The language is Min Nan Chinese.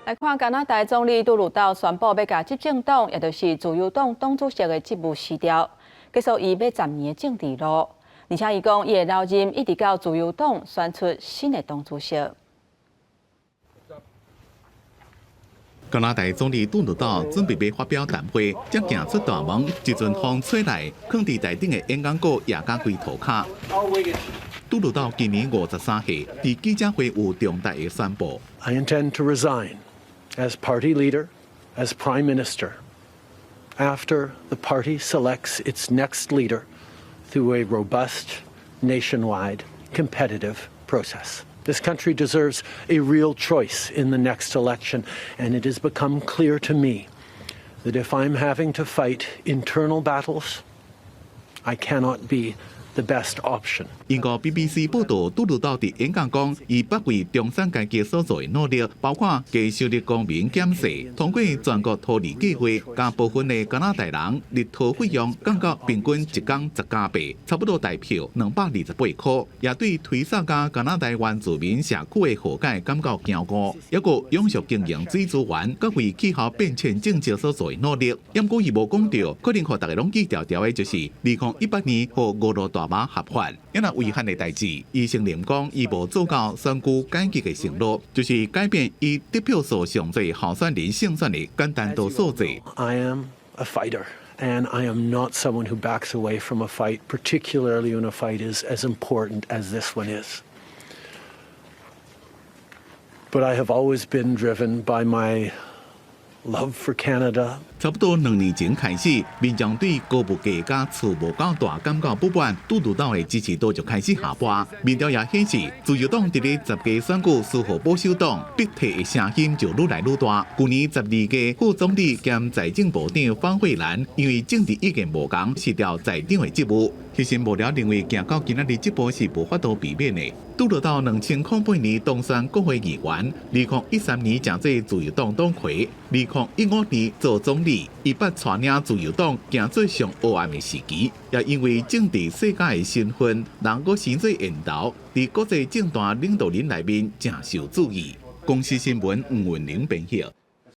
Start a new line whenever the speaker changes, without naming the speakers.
來看加拿大總理杜魯道宣布欲共執政黨，也就是自由黨黨主席的職務辭掉，結束伊欲10年的政治路。而且伊講，伊會留任一直到自由黨選出新的黨主席。
加拿大總理杜魯道準備欲發表談話，才行出大門，一陣風吹來，囥佇台頂的演講稿也共規塗跤。杜魯道今年53歲，佇記者會有重大的宣布。
I intend to resign as party leader, as prime minister, after the party selects its next leader through a robust, nationwide, competitive process. This country deserves a real choice in the next election, and it has become clear to me that if I'm having to fight internal battles, I cannot be the best option.
英國 BBC 報道，杜魯道佇演講講，伊捌為中產階級所做的努力，包括低收入公民減稅、通過全國托兒計劃，共部分的加拿大人日托費用降到平均一工10加幣，差不多台票228塊，也對推捒佮加拿大原住民社區的和解感到驕傲。抑閣永續經營水資源，佮為氣候變遷政策所做的努力。毋過伊無講著，可能予逐家攏記牢牢的，就是2018年予俄羅大麻合法。抑若遺憾的代誌，伊承認講伊無做到選舉改革的承諾，就是改變以得票數上濟候選人勝選的簡單度數字。
I am a fighter, and I am not someone who backs away from a fight, particularly when a fight is as important as this one is. But I have always been driven by my love for Canada.
差不多2年前開始，民眾對高物價佮厝無夠大感覺不滿，杜魯道的支持度就開始下滑。民調也顯示，自由黨佇咧十屆選舉輸予保守黨，逼退的聲音就愈來愈大。去年12屆副總理兼財政部長方慧蘭因為政治意見無仝，辭掉財長的職務。核心幕僚認為，行到今仔日這步是無法度避免的。杜魯道2008年當選國會議員，2013年成做自由黨黨魁，2015年做總理。伊捌帶領自由黨行出上黑暗的時期，也因為政治世家的身份，人閣生做緣投，佇國際政壇領導人內面誠受注意。公視新聞吳文玲編譯。